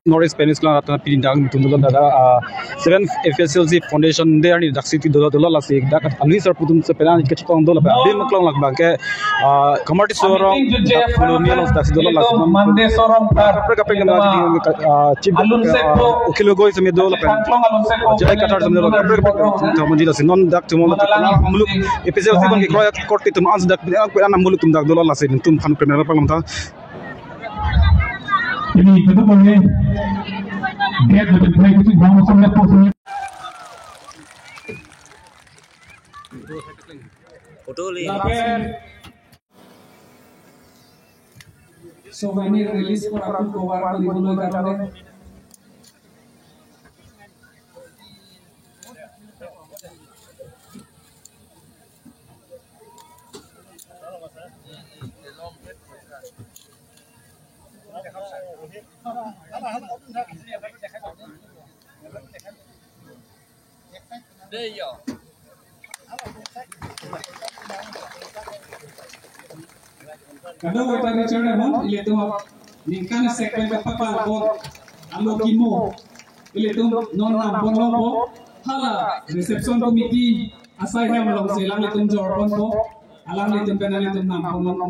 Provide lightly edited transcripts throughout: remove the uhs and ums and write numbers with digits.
North East Peninsula atna pindang tundula da 7 FSLC Foundation de ani dak city dola dola lasi dak alui sar putum se penan ke chitong dola pa bim klong lak bang ke kamarti sorong dak colonial dak dola lasi mande sorong par ka peng na chief ukilo goi se me dola pa jai katar se dola ka peng ta manji lasi non dak tumol muluk FSLC bon ke kroy korti tum ans dak penan muluk tum dak dola lasi tum khan premier panglam ta ini itu boleh get the play to go some net photo le souvenir release কৰা cover কৰিবলৈ কাৰণে Kada wata Richard Amon ile tum ningkan sekwen papa ko alokimo ile tum non nam bon lo hala reception committee asai hem long selang le tum jorpon ko alang le tum penale tum nam bon lo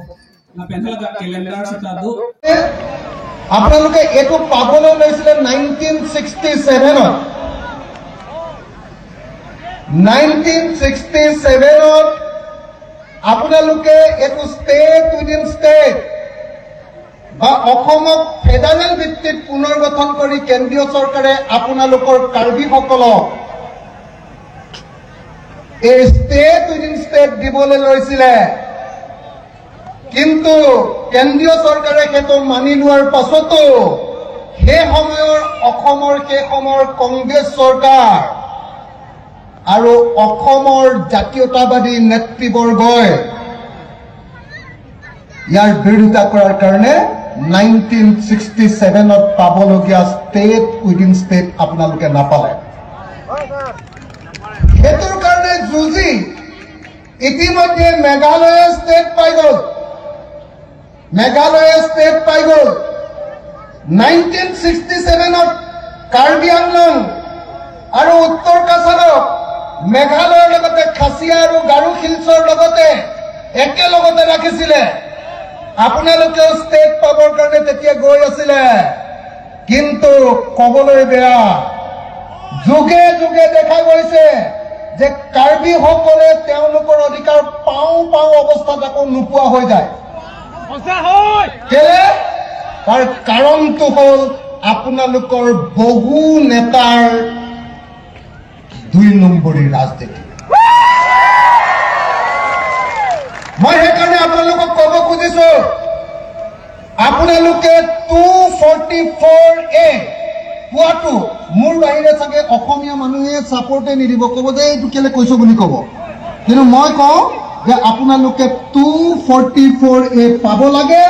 na pen hala calendar sata do আপোনালোকে এইটো পাবলৈ লৈছিলে 1967ত 1967ত আপোনালোকে এইটো state within state বা অসমক federal ভিত্তিত পুনৰ্গঠন কৰি কেন্দ্ৰীয় চৰকাৰে আপোনালোকৰ কাৰ্বিসকলক এই ষ্টেট উইদিন ষ্টেট দিবলৈ লৈছিলে। কিন্তু কেন্দ্ৰীয় চৰকাৰে সেইটো মানি লোৱাৰ পাছতো সেই সময়ৰ অসমৰ সেই সময়ৰ কংগ্ৰেছ চৰকাৰ আৰু অসমৰ জাতীয়তাবাদী নেতৃবৰ্গই ইয়াৰ বিৰোধিতা কৰাৰ কাৰণে 1967ত পাবলগীয়া ষ্টেট উইদিন ষ্টেট আপোনালোকে নাপালে। সেইটোৰ কাৰণে যুঁজি ইতিমধ্যে মেঘালয়ে ষ্টেট পাই গ'ল, মেঘালয়ে ষ্টেট পাই গ'ল। 1967ত কাৰ্বি আংলং আৰু উত্তৰ কাছাৰক মেঘালয়ৰ লগতে খাচীয়া আৰু গাৰো হিলছৰ লগতে একেলগতে ৰাখিছিলে। আপোনালোকেও ষ্টেট পাবৰ কাৰণে তেতিয়া গৈ আছিলে, কিন্তু কবলৈ বেয়া, যুগে যুগে দেখা গৈছে যে কাৰ্বিসকলে তেওঁলোকৰ অধিকাৰ পাওঁ পাওঁ অৱস্থাত আকৌ নোপোৱা হৈ যায়। কেলে? তাৰ কাৰণটো হ'ল আপোনালোকৰ বহু নেতাৰ দুই নম্বৰী ৰাজনীতি। মই সেইকাৰণে আপোনালোকক ক'ব খুজিছো, আপোনালোকে 244A পোৱাটো মোৰ বাহিৰে চাগে অসমীয়া মানুহে ছাপৰ্টে নিদিব, ক'ব যে এইটো কেলে কৈছো বুলি ক'ব। কিন্তু মই কওঁ যে আপোনালোকে 244A পাব লাগে।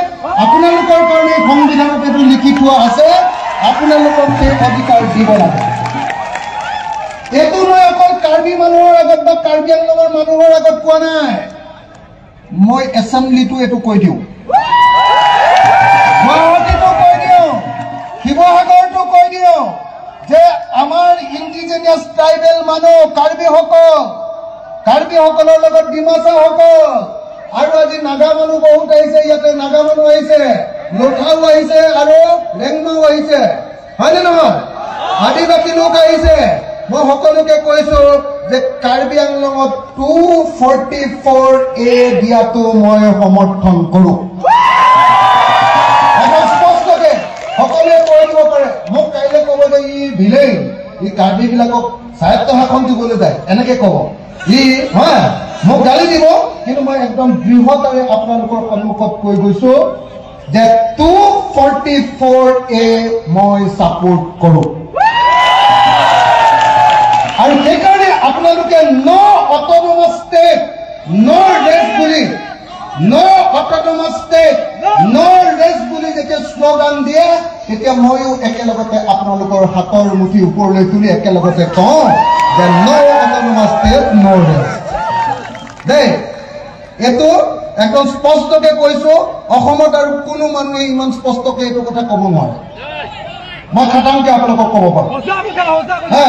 আপোনালোকৰ কাৰণে সংবিধানত এইটো লিখি থোৱা আছে, আপোনালোকক সেই অধিকাৰ দিব লাগে। এইটো মই অকল কাৰ্বি মানুহৰ আগত বা কাৰ্বি আংলঙৰ মানুহৰ আগত কোৱা নাই, মই এছেম্বলিটো এইটো কৈ দিওঁ, গুৱাহাটীতো কৈ দিওঁ, শিৱসাগৰতো কৈ দিওঁ যে আমাৰ ইণ্ডিজিনিয়াছ ট্ৰাইবেল মানুহ কাৰ্বিসকল, কাৰ্বিসকলৰ লগত ডিমাচাসকল আৰু আজি নাগা মানুহ বহুত আহিছে, ইয়াতে নাগা মানুহ আহিছে, লোথাও আহিছে আৰু ৰেংমাও আহিছে, হয়নে নহয়? আদিবাসী লোক আহিছে। মই সকলোকে কৈছো যে কাৰ্বি আংলঙত 244A দিয়াটো মই সমৰ্থন কৰো। স্পষ্টকে সকলোৱে কৈ দিব পাৰে। মোক কাইলৈ ক'ব যে ই ভিলেইন, ই কাৰ্বি বিলাকক স্বায়ত্ত শাসন দিবলৈ যায়, এনেকে ক'ব ই, হয় মোক গালি দিব, কিন্তু মই একদম দৃঢ়তাৰে আপোনালোকৰ সন্মুখত কৈ গৈছো যে 244A মই ছাপোৰ্ট কৰো। আৰু সেইকাৰণে আপোনালোকে no autonomous state no rest বুলি, no autonomous state no rest বুলি যেতিয়া শ্লোগান দিয়ে, তেতিয়া ময়ো একেলগতে আপোনালোকৰ হাতৰ মুঠি ওপৰলৈ তুলি একেলগতে কওঁ যে no autonomous state no rest. দেই, এইটো একদম স্পষ্টকে কৈছো, অসমত আৰু কোনো মানুহে ইমান স্পষ্টকে এইটো কথা ক'ব নোৱাৰে। মই খাটাংকে আপোনালোকক ক'ব পাৰোঁ। হা,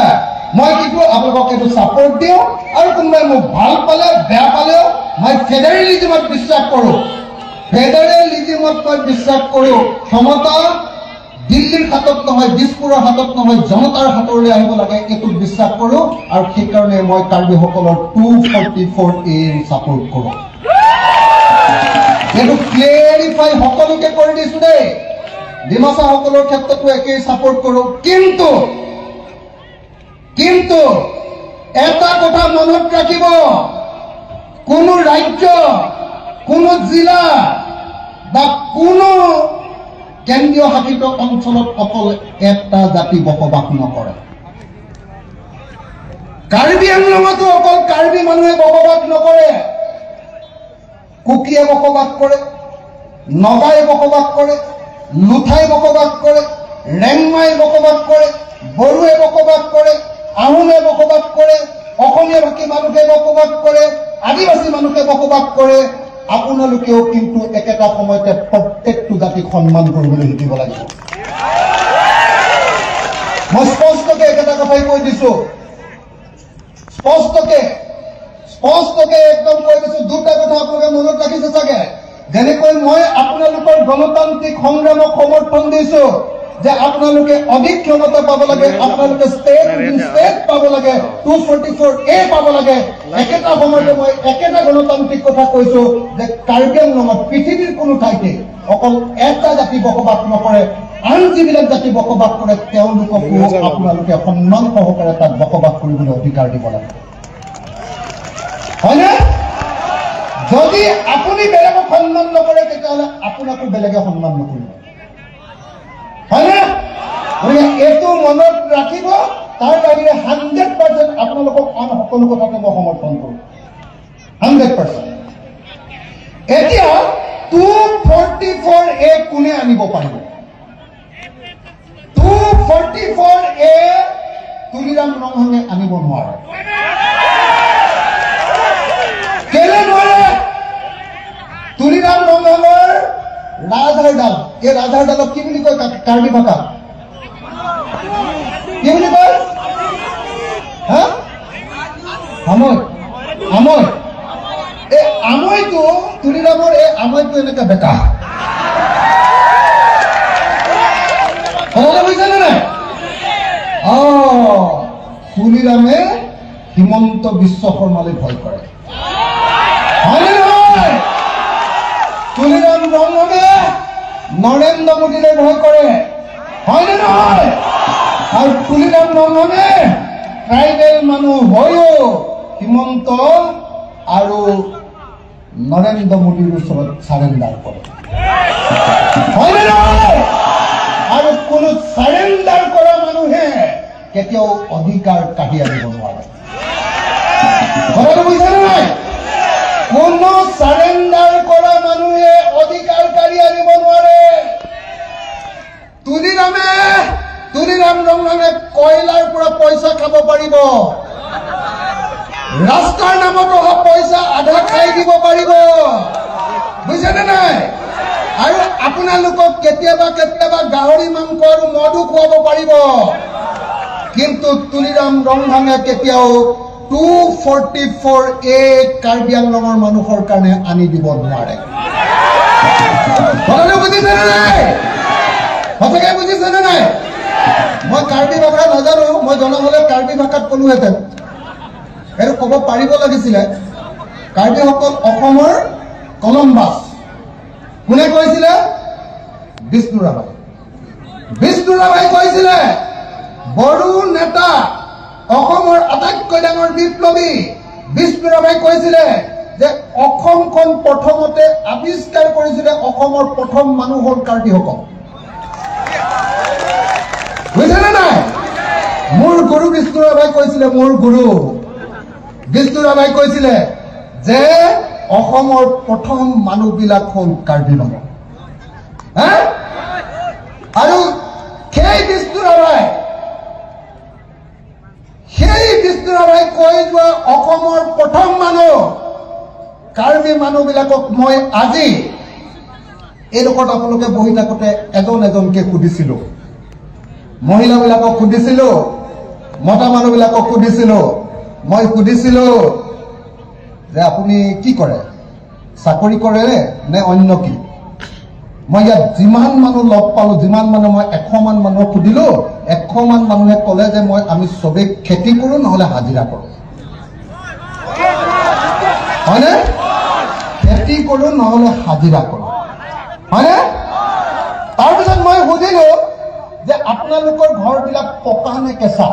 মই কিন্তু আপোনালোকক এইটো ছাপৰ্ট দিওঁ। আৰু কোনোবাই মোক ভাল পালে বেয়া পালেও মই ফেডাৰেলিজিমত বিশ্বাস কৰোঁ। ফেডাৰেলিজিমত মই বিশ্বাস কৰোঁ। ক্ষমতা দিল্লীৰ হাতত নহয়, দিছপুৰৰ হাতত নহয়, জনতাৰ হাতলৈ আহিব লাগে, এইটোত বিশ্বাস কৰোঁ। আৰু সেইকাৰণে মই কাৰ্বিসকলৰ 244A support কৰোঁ। এইটো ক্লেৰিফাই সকলোকে কৰি দিছো দেই। ডিমাচাসকলৰ ক্ষেত্ৰতো একেই ছাপৰ্ট কৰোঁ। কিন্তু কিন্তু এটা কথা মনত ৰাখিব, কোনো ৰাজ্য, কোনো জিলা বা কোনো কেন্দ্ৰীয় শাসিত অঞ্চলত অকল এটা জাতি বসবাস নকৰে। কাৰ্বি আংলঙতো অকল কাৰ্বি মানুহে বসবাস নকৰে, কুকিয়ে বসবাস কৰে, নগাই বসবাস কৰে, লুথাই বসবাস কৰে, ৰেংমাই বসবাস কৰে, বড়োৱে বসবাস কৰে, আহোমে বসবাস কৰে, অসমীয়া ভাষী মানুহে বসবাস কৰে, আদিবাসী মানুহে বসবাস কৰে। আপোনালোকেও কিন্তু একেটা সময়তে প্ৰত্যেকটো জাতিক সন্মান কৰিবলৈ শিকিব লাগিব। মই স্পষ্টকে একেটা কথাই কৈ দিছো, স্পষ্টকে স্পষ্টকে একদম কৈ দিছো। দুটা কথা আপোনালোকে মনত ৰাখিছে চাগে, যেনেকৈ মই আপোনালোকৰ গণতান্ত্ৰিক সংগ্ৰামক সমৰ্থন দিছো যে আপোনালোকে অধিক ক্ষমতা পাব লাগে, আপোনালোকে ষ্টেট উইদিন ষ্টেট পাব লাগে, 244A পাব লাগে, একেটা সময়তে মই একেটা গণতান্ত্ৰিক কথা কৈছো যে কাৰ্বি আংলঙত পৃথিৱীৰ কোনো ঠাইতে অকল এটা জাতি বসবাস নকৰে, আন যিবিলাক জাতি বসবাস কৰে তেওঁলোককো আপোনালোকে সন্মান সহকাৰে তাত বসবাস কৰিবলৈ অধিকাৰ দিব লাগে, হয়নে? যদি আপুনি বেলেগক সন্মান নকৰে তেতিয়াহ'লে আপোনাকো বেলেগে সন্মান নকৰিব, হয়নে? গতিকে এইটো মনত ৰাখিব। তাৰ বাহিৰে 100% আপোনালোকক আন সকলো কথাতে মই সমৰ্থন কৰোঁ, 100%। এতিয়া 244A কোনে আনিব পাৰিব? 244A Tuliram ৰংহাঙে আনিব নোৱাৰে। কেলে নোৱাৰে? তুলিৰাম ৰংহাঙৰ ৰাজহাড়ডাল, এই ৰাজহাড়ডালক কি বুলি কয় কাৰ্বি ভাষাত? কি বুলি কয়? হা, আমৈ। আমৈ, এই আমৈটো তুলিৰামৰ এই আমৈটো এনেকে বেকা, কথাটো বুজিছেনে নাই? অ, তুলিৰামে হিমন্ত বিশ্ব শৰ্মালৈ ভয় কৰে, হয়নে নহয়? তুলিৰাম ৰংহাঙে নৰেন্দ্ৰ মোদীলৈ ভয় কৰে, হয়নে নহয়? আৰু তুলিৰাম ৰংহাঙে ট্ৰাইবেল মানুহ হৈও হিমন্ত আৰু নৰেন্দ্ৰ মোদীৰ ওচৰত চাৰেণ্ডাৰ কৰে, হয়নে নহয়? আৰু কোনো চাৰেণ্ডাৰ কৰা মানুহে কেতিয়াও অধিকাৰ কাঢ়ি আনিব নোৱাৰে। কথাটো বুজিছেনে নাই? কোনো চাৰেণ্ডাৰ কৰা মানুহে অধিকাৰ কাঢ়ি আনিব নোৱাৰে। তুলিৰাম ৰংহাঙে কয়লাৰ পৰা পইচা খাব পাৰিব, ৰাস্তাৰ নামত অহা পইচা আধা খাই দিব পাৰিব, বুজিছেনে নাই? আৰু আপোনালোকক কেতিয়াবা কেতিয়াবা গাহৰি মাংস আৰু মদো খুৱাব পাৰিব, কিন্তু তুলিৰাম ৰংহাঙে কেতিয়াও 244A Karbi আংলঙৰ মানুহৰ কাৰণে আনি দিব নোৱাৰে। কথাটো বুজিছেনে নাই? সঁচাকে বুজিছেনে নাই? মই কাৰ্বি ভাষা নাজানো, মই জনা হ'লে কাৰ্বি ভাষাত ক'লোহেঁতেন, এইটো ক'ব পাৰিব লাগিছিলে। কাৰ্বিসকল অসমৰ কলম্বাছ। কোনে কৈছিলে? বিষ্ণু ৰাভাই। বিষ্ণু ৰাভাই কৈছিলে বড়ো নেতা, অসমৰ আটাইতকৈ ডাঙৰ বিপ্লৱী বিষ্ণু ৰাভাই কৈছিলে যে অসমখন প্ৰথমতে আৱিষ্কাৰ কৰিছিলে, অসমৰ প্ৰথম মানুহ হ'ল কাৰ্বিসকল। বুজিছেনে নাই? মোৰ গুৰু বিষ্ণু ৰাভাই কৈছিলে, মোৰ গুৰু বিষ্ণু ৰাভাই কৈছিলে যে অসমৰ প্ৰথম মানুহবিলাক হ'ল কাৰ্বি মানুহ। আৰু সেই বিষ্ণু ৰাভাই, সেই বিষ্ণু ৰাভাই কৈ যোৱা অসমৰ প্ৰথম মানুহ কাৰ্বি মানুহবিলাকক মই আজি এইডোখৰত আপোনালোকে বহি থাকোঁতে এজন এজনকে সুধিছিলো, মহিলাবিলাকক সুধিছিলো, মতা মানুহবিলাকক সুধিছিলো, মই সুধিছিলো যে আপুনি কি কৰে, চাকৰি কৰে নে অন্য কি। মই ইয়াত যিমান মানুহ লগ পালো, যিমান মানুহ, মই 100মান মানুহক সুধিলো, 100মান মানুহে ক'লে যে আমি চবেই খেতি কৰো নহ'লে হাজিৰা কৰো। হয়নে? খেতি কৰো নহ'লে হাজিৰা কৰো, হয়নে? তাৰপিছত মই সুধিলো যে আপোনালোকৰ ঘৰবিলাক পকা নে কেঁচা?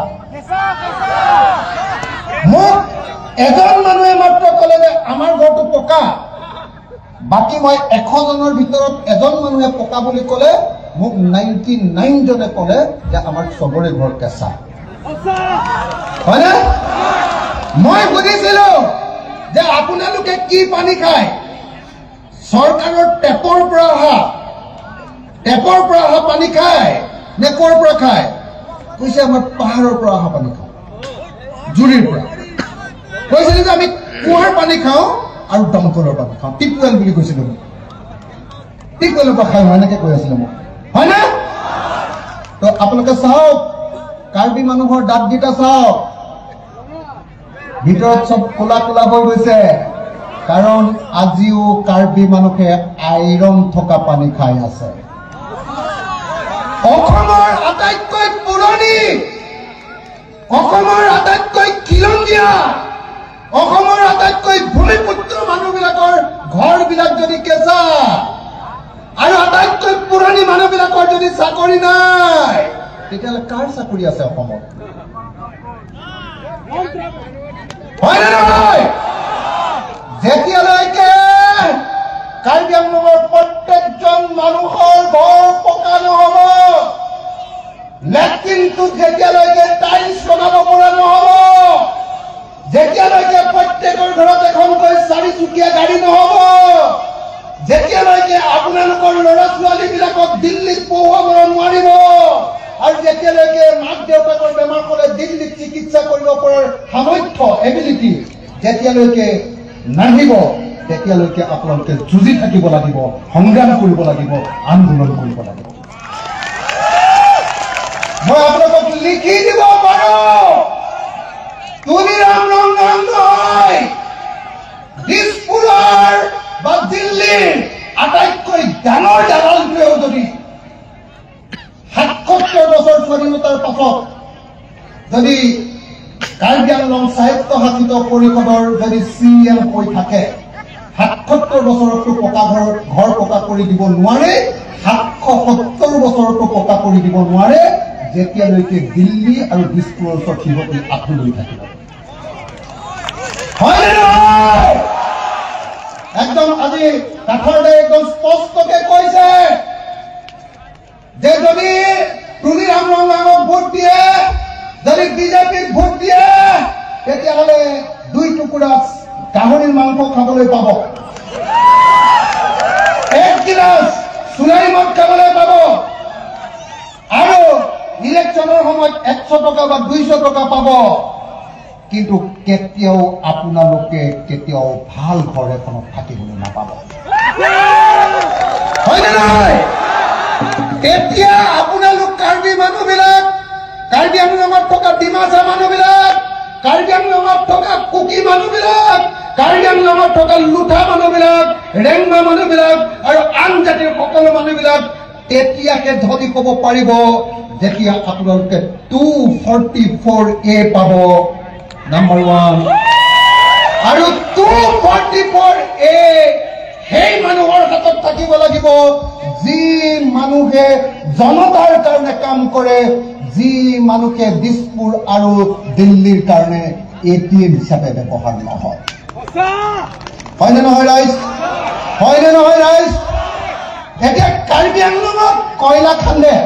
মোক এজন মানুহে মাত্ৰ ক'লে যে আমাৰ ঘৰটো পকা। বাকী মই 100জনৰ ভিতৰত এজন মানুহে পকা বুলি ক'লে, মোক 99জনে ক'লে যে আমাৰ চবৰে ঘৰ কেঁচা, হয়নে? মই সুধিছিলো যে আপোনালোকে কি পানী খায়? চৰকাৰৰ টেপৰ পৰা অহা পানী খায় নে ক'ৰ পৰা খায়? কৈছে আমাৰ পাহাৰৰ পৰা অহা পানী খাওঁ, জুৰিৰ পৰা। কৈছিলে যে আমি কুঁৱাৰ পানী খাওঁ আৰু দমকলৰ পানী খাওঁ, টিপৱেল বুলি কৈছিলো মোক, টিপৱেলৰ পৰা খাই, এনেকে কৈ আছিলে মোক, হয়নে? তো আপোনালোকে চাওক, কাৰ্বি মানুহৰ দাঁতকেইটা চাওক, ভিতৰত চব ক'লা ক'লা হৈ গৈছে, কাৰণ আজিও কাৰ্বি মানুহে আইৰণ থকা পানী খাই আছে। অসমৰ আটাইতকৈ পুৰণি, অসমৰ আটাইতকৈ খিলঞ্জীয়া, অসমৰ আটাইতকৈ ভূমিপুত্ৰ মানুহবিলাকৰ ঘৰবিলাক যদি কেঁচা, আৰু আটাইতকৈ পুৰণি মানুহবিলাকৰ যদি চাকৰি নাই, তেতিয়াহ'লে কাৰ চাকৰি আছে অসমত? হয়নে নহয়? যেতিয়ালৈকে কাৰ্বি আংলঙৰ প্ৰত্যেকজন মানুহৰ ঘৰ পকা নহ'ব, লেট্ৰিনটোত যেতিয়ালৈকে টাইলছ লগাব পৰা নহ'ব, যেতিয়ালৈকে প্ৰত্যেকৰ ঘৰত এখনকৈ চাৰিচকীয়া গাড়ী নহ'ব, যেতিয়ালৈকে আপোনালোকৰ ল'ৰা ছোৱালীবিলাকক দিল্লীত পঢ়ুৱাব নোৱাৰিব, আৰু যেতিয়ালৈকে মাক দেউতাকৰ বেমাৰ হ'লে দিল্লীত চিকিৎসা কৰিব পৰাৰ সামৰ্থ্য, এবিলিটি যেতিয়ালৈকে নাহিব, তেতিয়ালৈকে আপোনালোকে যুঁজি থাকিব লাগিব, সংগ্ৰাম কৰিব লাগিব, আন্দোলন কৰিব লাগিব। মই আপোনালোকক লিখি দিব পাৰো, তুলিৰাম ৰংহাং নহয়, দিছপুৰৰ বা দিল্লীৰ আটাইতকৈ ডাঙৰ দালালটোৱেও যদি 77 বছৰ স্বাধীনতাৰ পাছত যদি কাৰ্বি আংলং স্বায়ত্ত শাসিত পৰিষদৰ যদি চি এম হৈ থাকে, 77 বছৰতো পকা ঘৰ পকা কৰি দিব নোৱাৰে, 770 বছৰতো পকা কৰি দিব নোৱাৰে, যেতিয়ালৈকে দিল্লী আৰু দিছপুৰৰ ওচৰত সিহঁতি আঁঠু লৈ থাকিব। হয়নে নহয়? একদম আজি কাঠৰদে একদম স্পষ্টকে কৈছে যে যদি তুলিৰাম ৰংহাঙক ভোট দিয়ে, যদি বিজেপিক ভোট দিয়ে, তেতিয়াহ'লে 2 টুকুৰা গাহৰিৰ মাংস খাবলৈ পাব, 1 গিলাচ চুলাই মদ খাবলৈ পাব, আৰু ইলেকশ্যনৰ সময়ত 100 টকা বা 200 টকা পাব, কিন্তু কেতিয়াও আপোনালোকে কেতিয়াও ভাল ঘৰ এখনত থাকিবলৈ নাপাব। হয়নে নহয়? তেতিয়া আপোনালোক কাৰ্বি মানুহবিলাক, কাৰ্বি আংলঙত থকা ডিমাচা মানুহবিলাক, কাৰ্বি আংলঙত থকা কুকি মানুহবিলাক, কাৰ্বি আংলঙত থকা লুঠা মানুহবিলাক, ৰেংমা মানুহবিলাক আৰু আন জাতিৰ সকলো মানুহবিলাক তেতিয়াহে ধনী ক'ব পাৰিব যেতিয়া আপোনালোকে 244A পাব, নাম্বাৰ 1। আৰু 244A সেই মানুহৰ হাতত থাকিব লাগিব যি মানুহে জনতাৰ কাৰণে কাম কৰে, যি মানুহে দিছপুৰ আৰু দিল্লীৰ কাৰণে ATM হিচাপে ব্যৱহাৰ নহয়। হয়নে নহয় ৰাইজ? হয়নে নহয় ৰাইজ? এতিয়া কাৰ্বি আংলঙত কয়লা খান্দে,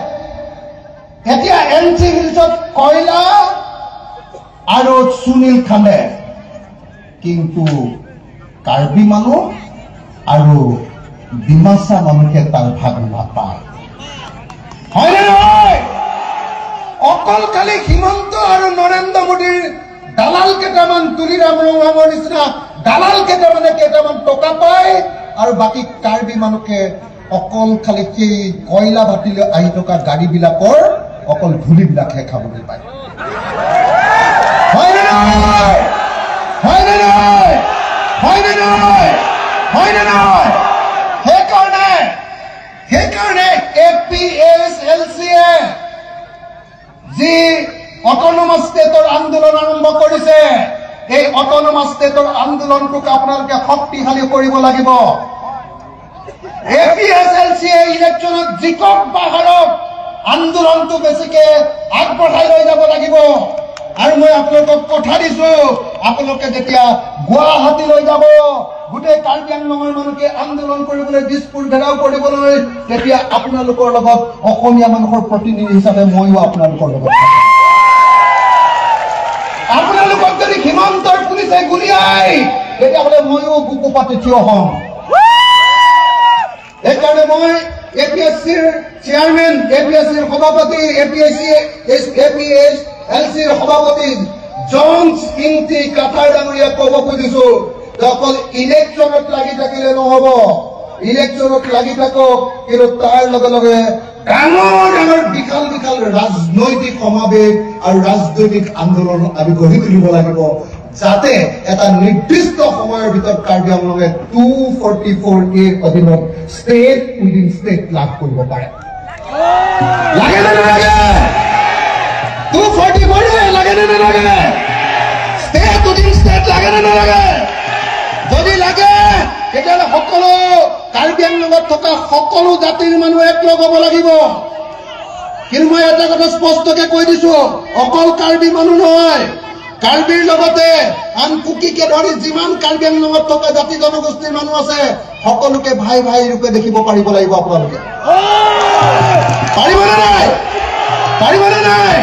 এতিয়া এন চি হিলছত কয়লা আৰু সুনীল খান্দে, কিন্তু কাৰ্বি মানুহ আৰু ডিমাচা মানুহে তাৰ ভাগ নাপায়। হয়নে নহয়? অকল খালি হিমন্ত আৰু নৰেন্দ্ৰ মোদীৰ দালাল কেইটামান, তুলিৰাম ৰংহাঙৰ নিচিনা দালাল কেইটামানে কেইটামান টকা পায়, আৰু বাকী কাৰ্বি মানুহে অকল খালি সেই কয়লা ভাটিলৈ আহি থকা গাড়ীবিলাকৰ অকল ধূলিবিলাকহে খাবলৈ পায়। হয়নে নহয়? হয়নে নহয়? হয়নে নহয়? হয়নে নহয়? সেইকাৰণে A P S L C এ যি অট'নমাছ ষ্টেটৰ আন্দোলন আৰম্ভ কৰিছে, এই অট'নমাছ ষ্টেটৰ আন্দোলনটোক আপোনালোকে শক্তিশালী কৰিব লাগিব। এ পি এছ এল চিয়ে ইলেকশ্যনত জিকক বা হাৰক, আন্দোলনটো বেছিকে আগবঢ়াই লৈ যাব লাগিব। আৰু মই আপোনালোকক কথা দিছো, আপোনালোকে যেতিয়া গুৱাহাটীলৈ যাব, গোটেই কাৰ্বি আংলঙৰ মানুহকে আন্দোলন কৰিবলৈ, দিছপুৰ ঘেৰাও কৰিবলৈ, তেতিয়া আপোনালোকৰ লগত অসমীয়া মানুহৰ প্ৰতিনিধি হিচাপে ময়ো আপোনালোকৰ লগত। আপোনালোকক যদি হিমন্তৰ পুলিচে গুলিয়াই, তেতিয়াহ'লে ময়ো বুকু পাতি থিয় হ'ম। সেইকাৰণে মই এ পি এছ চিৰ চেয়াৰমেন, এ পি এছ চিৰ সভাপতি, A P S C A P S L চিৰ সভাপতি জনছ ইংতি কাথাৰ ডাঙৰীয়াক ক'ব খুজিছো যে অকল ইলেকশ্যনত লাগি থাকিলে নহ'ব, ইলেকশ্যনত লাগি থাকক, কিন্তু তাৰ লগে লগে ডাঙৰ ডাঙৰ বিশাল বিশাল ৰাজনৈতিক সমাৱেশ আৰু ৰাজনৈতিক আন্দোলন আমি গঢ়ি তুলিব লাগিব, যাতে এটা নিৰ্দিষ্ট সময়ৰ ভিতৰত কাৰ্বি আংলঙে 244 এৰ অধীনত ষ্টেট উইদিন ষ্টেট লাভ কৰিব পাৰে। লাগে নে নালাগে? 244 এ লাগে নে নালাগে? ষ্টেট উইদিন ষ্টেট লাগে নে নালাগে? যদি লাগে, তেতিয়াহ'লে সকলো কাৰ্বি আংলঙত থকা সকলো জাতিৰ মানুহ একলগ হ'ব লাগিব। কিন্তু মই এটা কথা স্পষ্টকে কৈ দিছো, অকল কাৰ্বি মানুহ নহয়, কাৰ্বিৰ লগতে আন কুকিকে ধৰি যিমান কাৰ্বি আংলঙত থকা জাতি জনগোষ্ঠীৰ মানুহ আছে, সকলোকে ভাই ভাই ৰূপে দেখিব পাৰিব লাগিব। আপোনালোকে পাৰিবনে নাই? পাৰিবনে নাই?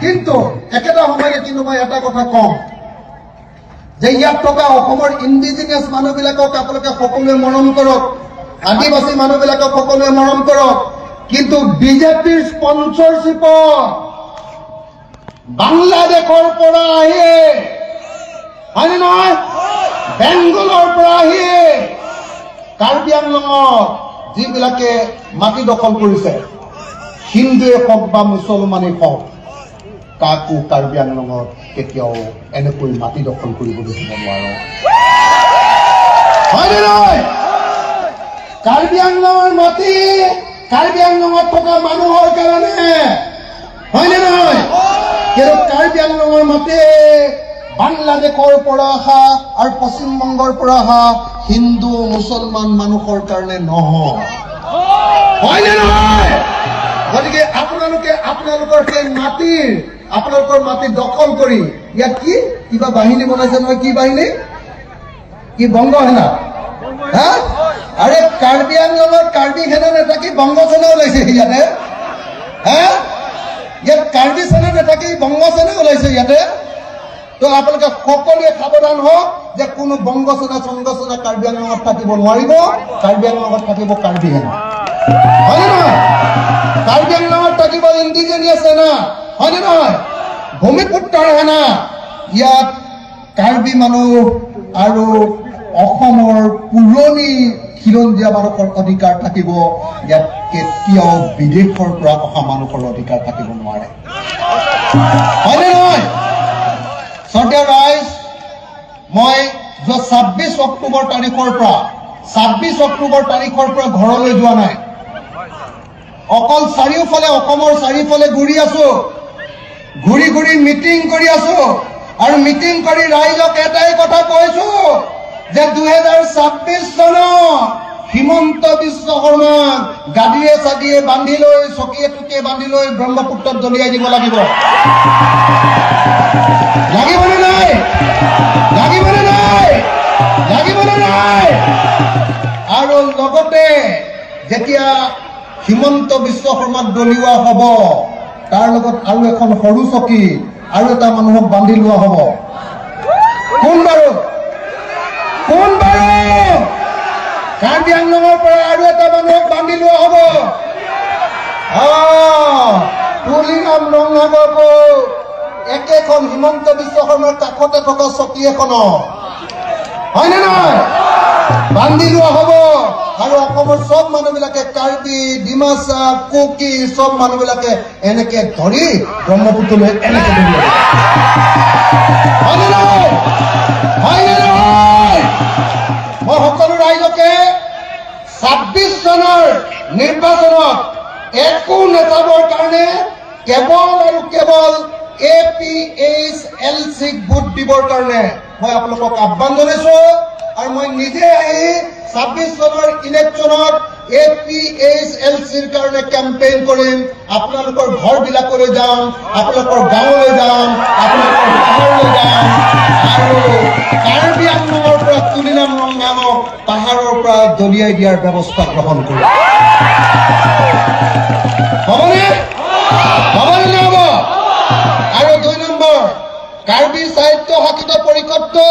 কিন্তু একেটা সময়তে কিন্তু মই এটা কথা কওঁ যে ইয়াত থকা অসমৰ ইণ্ডিজিনিয়াছ মানুহবিলাকক আপোনালোকে সকলোৱে মৰম কৰক, আদিবাসী মানুহবিলাকক সকলোৱে মৰম কৰক, কিন্তু বিজেপিৰ স্পনচৰশ্বিপত বাংলাদেশৰ পৰা আহি, হয়নে নহয়, বেংগলৰ পৰা আহি কাৰ্বি আংলঙত যিবিলাকে মাটি দখল কৰিছে, হিন্দুৱে হওক বা মুছলমানেই হওক, কাকো কাৰ্বি আংলঙত কেতিয়াও এনেকৈ মাটি দখল কৰিবলৈ দিব নোৱাৰো। হয়নে নহয়? কাৰ্বি আংলঙৰ মাটি কাৰ্বি আংলঙত থকা মানুহৰ কাৰণে, হয়নে নহয়? কিন্তু কাৰ্বি আংলঙৰ মাটি বাংলাদেশৰ পৰা অহা আৰু পশ্চিমবংগৰ পৰা অহা হিন্দু মুছলমান মানুহৰ কাৰণে নহয়, হয়নে নহয়? গতিকে আপোনালোকে আপোনালোকৰ সেই মাটিৰ, আপোনালোকৰ মাটি দখল কৰি ইয়াত কি কিবা বাহিনী বনাইছে নহয়, কি বাহিনী? কি বংগ সেনা? হা? আৰে কাৰ্বি আংলঙত কাৰ্বি সেনা নাথাকি বংগ সেনা ওলাইছে ইয়াতে। হা? ইয়াত কাৰ্বি সেনা নাথাকি বংগ সেনা ওলাইছে ইয়াতে। তো আপোনালোকে সকলোৱে সাৱধান হওক যে কোনো বংগ সেনা চংগ সেনা কাৰ্বি আংলঙত থাকিব নোৱাৰিব। কাৰ্বি আংলঙত থাকিব কাৰ্বি সেনা, হয়নে নহয়? কাৰ্বি আংলঙত থাকিব ইণ্ডিজেনিয়াছ সেনা, হয়নে নহয়? ভূমিপুত্ৰৰ সেনা। ইয়াত কাৰ্বি মানুহ আৰু অসমৰ পুৰণি খিলঞ্জীয়া মানুহৰ অধিকাৰ থাকিব, ইয়াত কেতিয়াও বিদেশৰ পৰা অহা মানুহৰ অধিকাৰ থাকিব নোৱাৰে, হয়নে নহয়? শ্ৰদ্ধেয় ৰাইজ, মই যোৱা 26 অক্টোবৰ তাৰিখৰ পৰা, 26 অক্টোবৰ তাৰিখৰ পৰা ঘৰলৈ যোৱা নাই, অকল চাৰিওফালে অসমৰ চাৰিওফালে ঘূৰি আছো, ঘূৰি ঘূৰি মিটিং কৰি আছো, আৰু মিটিং কৰি ৰাইজক এটাই কথা কৈছো যে 2026 চনত হিমন্ত বিশ্ব শৰ্মাক গাদীয়ে চাদিয়ে বান্ধি লৈ, চকীয়ে টুকিয়ে বান্ধি লৈ ব্ৰহ্মপুত্ৰত দলিয়াই দিব লাগিব। লাগিবনে নাই? লাগিবনে নাই? লাগিবনে নাই? আৰু লগতে যেতিয়া হিমন্ত বিশ্ব শৰ্মাক দলিওৱা হ'ব, তাৰ লগত আৰু এখন সৰু চকী আৰু এটা মানুহক বান্ধি লোৱা হ'ব। কোন বাৰু? কোন বাৰু? কাৰ্বি আংলঙৰ পৰা আৰু এটা মানুহক বান্ধি লোৱা হ'ব। তুলিৰাম ৰংহাঙকো একেখন হিমন্ত বিশ্ব শৰ্মাৰ কাষতে থকা চকী এখনত, হয়নে নহয়? বান্ধি লোৱা হ'ব আৰু অসমৰ চব মানুহবিলাকে কাৰ্বি, ডিমাচা, কুকি চব মানুহবিলাকে এনেকে ধৰি ব্ৰহ্মপুত্ৰলৈ এনেকে ধৰি। হয়নে নহয়? মই সকলো ৰাইজকে 26 চনৰ নিৰ্বাচনত একো নেতাবৰ কাৰণে কেৱল আৰু কেৱল APHLCক ভোট দিবৰ কাৰণে মই আপোনালোকক আহ্বান জনাইছো। আৰু মই নিজে আহি 26 চনৰ ইলেকশ্যনত APHLCৰ কাৰণে কেম্পেইন কৰিম। আপোনালোকৰ ঘৰবিলাকলৈ যাম, আপোনালোকৰ গাঁৱলৈ যাম, আপোনালোকৰ পাহাৰলৈ যাম আৰু কাৰ্বি আংলঙৰ পৰা তুলিৰাম ৰংহাঙক পাহাৰৰ পৰা দলিয়াই দিয়াৰ ব্যৱস্থা গ্ৰহণ কৰিম। হ'বনে? হ'বনে নহ'ব? আৰু 2 নম্বৰ, কাৰ্বি স্বায়ত্ত শাসিত পৰিষদটো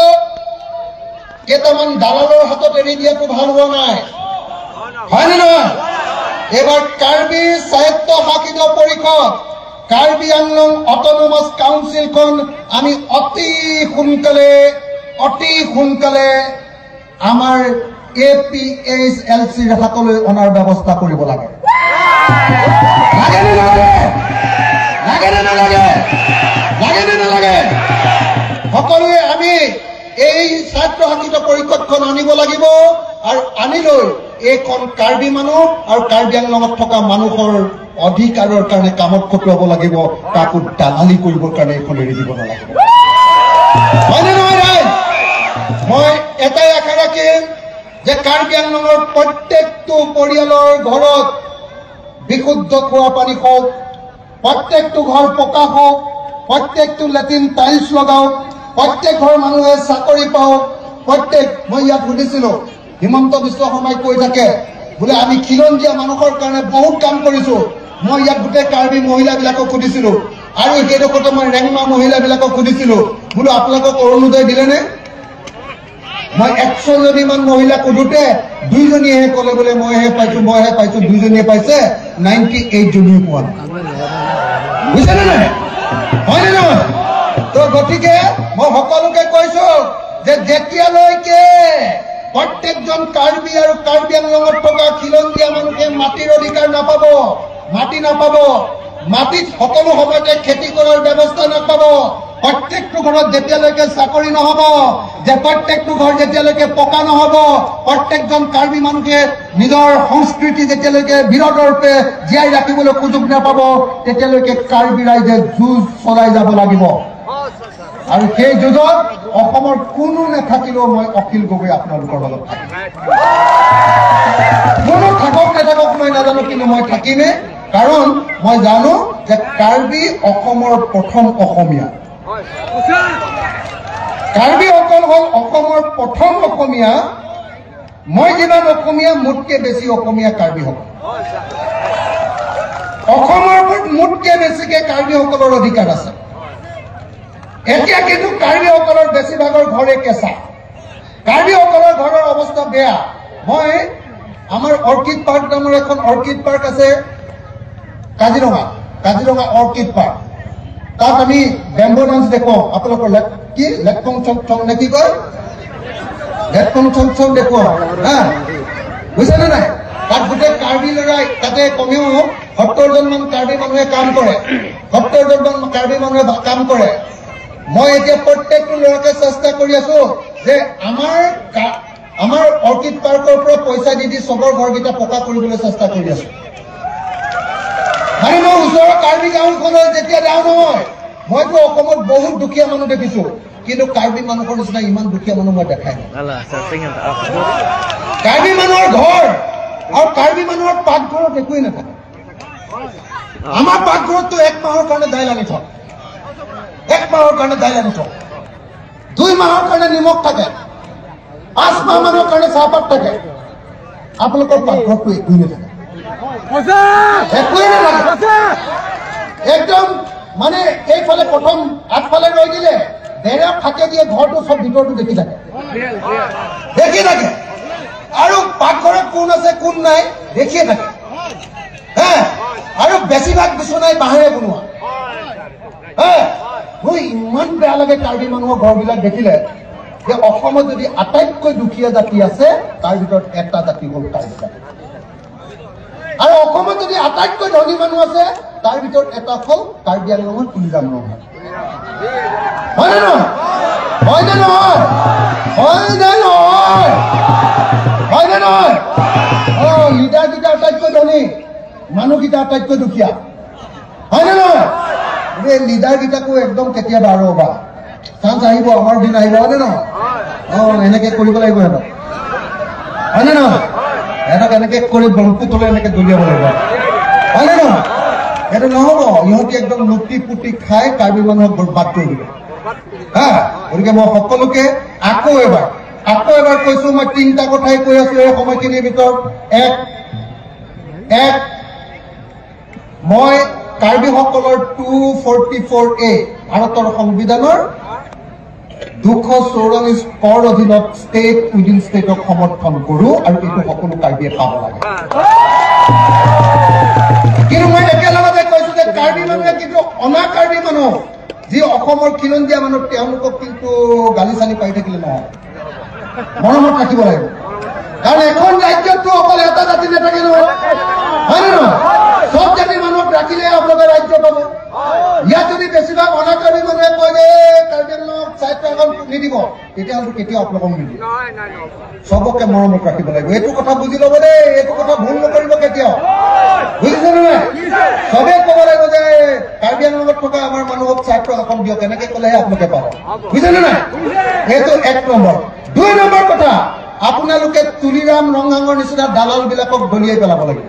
কেইটামান দালালৰ হাতত এৰি দিয়াটো ভাল হোৱা নাই, হয়নে নহয়? এইবাৰ কাৰ্বি স্বায়ত্ত শাসিত পৰিষদ, কাৰ্বি আংলং অট'নমাছ কাউন্সিলখন আমি অতি সোনকালে আমাৰ APHLCৰ হাতলৈ অনাৰ ব্যৱস্থা কৰিব লাগে। লাগে নে নালাগে? লাগে নে নালাগে? লাগে নে নালাগে? সকলোৱে আমি এই স্বায়ত্তশাসিত পৰিষদখন আনিব লাগিব আৰু আনি লৈ এইখন কাৰ্বি মানুহ আৰু কাৰ্বি আংলঙত থকা মানুহৰ অধিকাৰৰ কাৰণে কামত খটুৱাব লাগিব। কাকো দালালি কৰিবৰ কাৰণে এইখন এৰি দিব নালাগিব, হয়নে নহয় ৰাইজ? মই এটাই আশা ৰাখিম যে কাৰ্বি আংলঙৰ প্ৰত্যেকটো পৰিয়ালৰ ঘৰত বিশুদ্ধ খোৱা পানী হওক, প্ৰত্যেকটো ঘৰ পকা হওক, প্ৰত্যেকটো লেট্ৰিন টাইলছ লগাওক, প্ৰত্যেক ঘৰ মানুহে চাকৰি পাওক। প্ৰত্যেক, মই ইয়াত সুধিছিলো, হিমন্ত বিশ্ব শৰ্মাই কৈ থাকে বোলে আমি খিলঞ্জীয়া মানুহৰ কাৰণে বহুত কাম কৰিছো। মই ইয়াত গোটেই কাৰ্বি মহিলাবিলাকক সুধিছিলো আৰু সেইডোখৰতে মই ৰেংমা মহিলাবিলাকক সুধিছিলো, বোলো আপোনালোকক অৰুণোদয় দিলেনে? মই 100 জনীমান মহিলাক সোধোতে 2জনীয়েহে ক'লে বোলে মইহে পাইছো, মইহে পাইছো, 2জনীয়ে পাইছে, 98 জনীয়ে পোৱা নাই। বুজিছেনে নাই? হয়নে নহয়? তো গতিকে মই সকলোকে কৈছো যে যেতিয়ালৈকে প্ৰত্যেকজন কাৰ্বি আৰু কাৰ্বি আংলঙত থকা খিলঞ্জীয়া মানুহে মাটিৰ অধিকাৰ নাপাব, মাটি নাপাব, মাটিত সকলো সময়তে খেতি কৰাৰ ব্যৱস্থা নাপাব, প্ৰত্যেকটো ঘৰত যেতিয়ালৈকে চাকৰি নহ'ব, যে প্ৰত্যেকটো ঘৰ যেতিয়ালৈকে পকা নহ'ব, প্ৰত্যেকজন কাৰ্বি মানুহে নিজৰ সংস্কৃতি যেতিয়ালৈকে বীৰদৰ্পে জীয়াই ৰাখিবলৈ সুযোগ নাপাব, তেতিয়ালৈকে কাৰ্বি ৰাইজে যুঁজ চলাই যাব লাগিব। আৰু সেই যুঁজত অসমৰ কোনো নাথাকিলেও মই অখিল গগৈ আপোনালোকৰ লগত থাকিম। কোনো থাকক নাথাকক মই নাজানো, কিন্তু মই থাকিমেই। কাৰণ মই জানো যে কাৰ্বি অসমৰ প্ৰথম অসমীয়া, কাৰ্বিসকল হ'ল অসমৰ প্ৰথম অসমীয়া। মই যিমান অসমীয়া, মোতকে বেছি অসমীয়া কাৰ্বিসকল। অসমৰ মোতকে বেছিকে কাৰ্বিসকলৰ অধিকাৰ আছে। এতিয়া কিন্তু কাৰ্বিসকলৰ বেছিভাগৰ ঘৰে কেঁচা, কাৰ্বিসকলৰ ঘৰৰ অৱস্থা বেয়া। মই আমাৰ অৰ্কিড পাৰ্ক নামৰ এখন অৰ্কিড পাৰ্ক আছে কাজিৰঙা, কাজিৰঙা অৰ্কিড পাৰ্ক, তাত আমি বেম্বো ডান্স দেখুৱাওঁ। আপোনালোকৰ কি লেটকং চং চং নে কি কয়, লেটকং চং চং দেখুৱাওঁ, হা, বুজিছেনে নাই? তাত গোটেই কাৰ্বি ল'ৰাই, তাতে কমেও 70 জনমান কাৰ্বি মানুহে কাম কৰে, 70 জনমান কাৰ্বি মানুহে কাম কৰে। মই এতিয়া প্ৰত্যেকটো ল'ৰাকে চেষ্টা কৰি আছো যে আমাৰ অৰ্কিড পাৰ্কৰ পৰা পইচা দি দি চবৰ ঘৰকেইটা পকা কৰিবলৈ চেষ্টা কৰি আছো। মানে মই ওচৰৰ কাৰ্বি গাঁওখনত যেতিয়া যাওঁ নহয়, মইতো অসমত বহুত দুখীয়া মানুহ দেখিছো, কিন্তু কাৰ্বি মানুহৰ নিচিনা ইমান দুখীয়া মানুহ মই দেখাই নাই। কাৰ্বি মানুহৰ ঘৰ আৰু কাৰ্বি মানুহৰ পাকঘৰত একোৱেই নাথাকে। আমাৰ পাকঘৰততো 1 মাহৰ কাৰণে দাইল আনি থওঁ, 1 মাহৰ কাৰণে দাইল আনি থওঁ, 2 মাহৰ কাৰণে নিমখ থাকে, 5 মাহ মানৰ কাৰণে চাহপাত থাকে। আপোনালোকৰ পাকঘৰতটো একোৱেই নাথাকে, একোৱেই নাথাকে একদম। মানে এইফালে প্ৰথম আগফালে ৰৈ দিলে বেৰা ফাঁকে দিয়ে ঘৰটো চব ভিতৰটো দেখি থাকে, দেখি থাকে। আৰু পাকঘৰত কোন আছে কোন নাই দেখিয়ে থাকে। হে, আৰু বেছিভাগ বিচনাই বাঁহেৰে বনোৱা। হে, মোৰ ইমান বেয়া লাগে কাৰ্বি মানুহৰ ঘৰবিলাক দেখিলে। যে অসমত যদি আটাইতকৈ দুখীয়া জাতি আছে তাৰ ভিতৰত এটা জাতি হ'ল কাৰ্বি জাতি, আৰু অসমত যদি আটাইতকৈ ধনী মানুহ আছে তাৰ ভিতৰত এটা হ'ল কাৰ্বি আংলঙৰ তুলিৰাম ৰংহাং। হয়নে নহয়? হয়নে নহয়? হয়নে নহয়? হয়নে নহয়? অ, লিডাৰকেইটা আটাইতকৈ ধনী, মানুহকেইটা আটাইতকৈ দুখীয়া, হয়নে নহয়? এই লিডাৰকেইটাকো একদম কেতিয়াবা ৰ'বা চান্স আহিব, আমাৰ দিন আহিব, হয়নে নহয়? অ, এনেকে কৰিব লাগিব সিহঁতক, হয়নে নহয়? সিহঁতক এনেকে কৰি ব্ৰহ্মপুত্ৰলৈ এনেকে দলিয়াব লাগিব, হয়নে নহয়? সেইটো নহ'ব, ইহঁতি একদম লুটি পুটি খাই কাৰ্বি মানুহক বৰবাদ কৰি দিব। হা, গতিকে মই সকলোকে আকৌ এবাৰ কৈছো, মই তিনিটা কথাই কৈ আছো এই সময়খিনিৰ ভিতৰত। এক, মই কাৰ্বিসকলৰ 244A ভাৰতৰ সংবিধানৰ 244 কৰ অধীনত ষ্টেট উইদিন ষ্টেটক সমৰ্থন কৰো, আৰু এইটো সকলো কাৰ্বিয়ে পাব লাগে। কিন্তু মই একেলগতে কৈছো যে কাৰ্বি মানুহে কিন্তু অনা কাৰ্বি মানুহ, যি অসমৰ খিলঞ্জীয়া মানুহ, তেওঁলোকক কিন্তু গালি চালি পাৰি থাকিলে নহয়, মৰমত ৰাখিব লাগিব। কাৰণ এখন ৰাজ্যততো অকল এটা জাতি নাথাকে নহয়, হয় নে নহয়? চব জাতিৰ মানুহক ৰাখিলে আপোনালোকে ৰাজ্য পাব। ইয়াত যদি বেছিভাগ অনা কাৰ্বি মানুহে কয় যে কাৰ্বি আংলঙক স্বায়ত্ত শাসন নিদিব, তেতিয়াহ'লে কেতিয়াও আপোনালোকক নিদিয়ে। চবকে মৰমত ৰাখিব লাগিব, এইটো কথা বুজি ল'ব দেই, এইটো কথা ভুল নকৰিব কেতিয়াও, বুজিছে নে নাই? চবে ক'ব লাগিব যে কাৰ্বি আংলঙত থকা আমাৰ মানুহক স্বায়ত্ত শাসন দিয়ক, এনেকে ক'লেহে আপোনালোকে পাব, বুজিছে নে নাই? এইটো এক নম্বৰ। দুই নম্বৰ কথা, আপোনালোকে তুলিৰাম ৰংহাঙৰ নিচিনা দালাল বিলাকক দলিয়াই পেলাব লাগিব,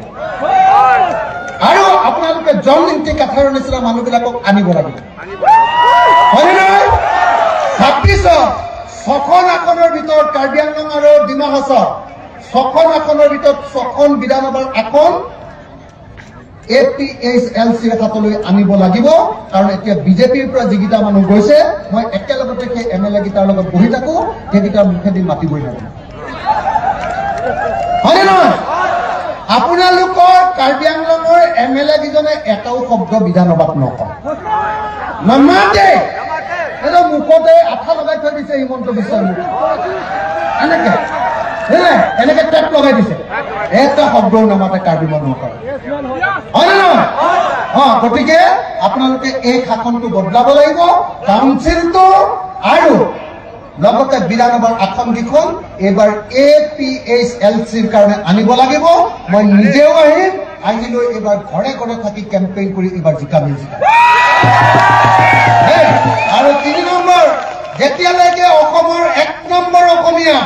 আৰু আপোনালোকে জন ইংতি কাথাৰৰ নিচিনা মানুহবিলাকক আনিব লাগিব, হয়নে নহয়? 26ত 6খন আসনৰ ভিতৰত কাৰ্বি আংলং আৰু ডিমা হাছাও 6খন আসনৰ ভিতৰত 6খন বিধানসভাৰ আসন APHLC ৰ হাতলৈ আনিব লাগিব। কাৰণ এতিয়া বিজেপিৰ পৰা যিকেইটা মানুহ গৈছে, মই একেলগতে সেই MLA কেইটাৰ লগত বহি থাকো, সেইকেইটাৰ মুখেদি মাতিবই নালাগে, হয়নে নহয়? আপোনালোকৰ কাৰ্বি আংলঙৰ MLA কেইজনে এটাও শব্দ বিধানসভাত নকয়, নামাতে, মুখতে আঠা লগাই থৈ দিছে হিমন্ত বিশ্ব এনেকে এনেকে টেপ লগাই দিছে, এটা শব্দও নামাতে কাৰ্বি মানুহৰ, হয়নে নহয়? অ, গতিকে আপোনালোকে এই শাসনটো বদলাব লাগিব, কাউন্সিলটো আৰু লগতে বিধানসভাৰ আসনকেইখন এইবাৰ APHLC ৰ কাৰণে আনিব লাগিব। মই নিজেও আহিম, আহি লৈ এইবাৰ ঘৰে ঘৰে থাকি কেম্পেইন কৰি এইবাৰ জিকামেই জিকাম। আৰু 3 নম্বৰ, যেতিয়ালৈকে অসমৰ 1 নম্বৰ অসমীয়া,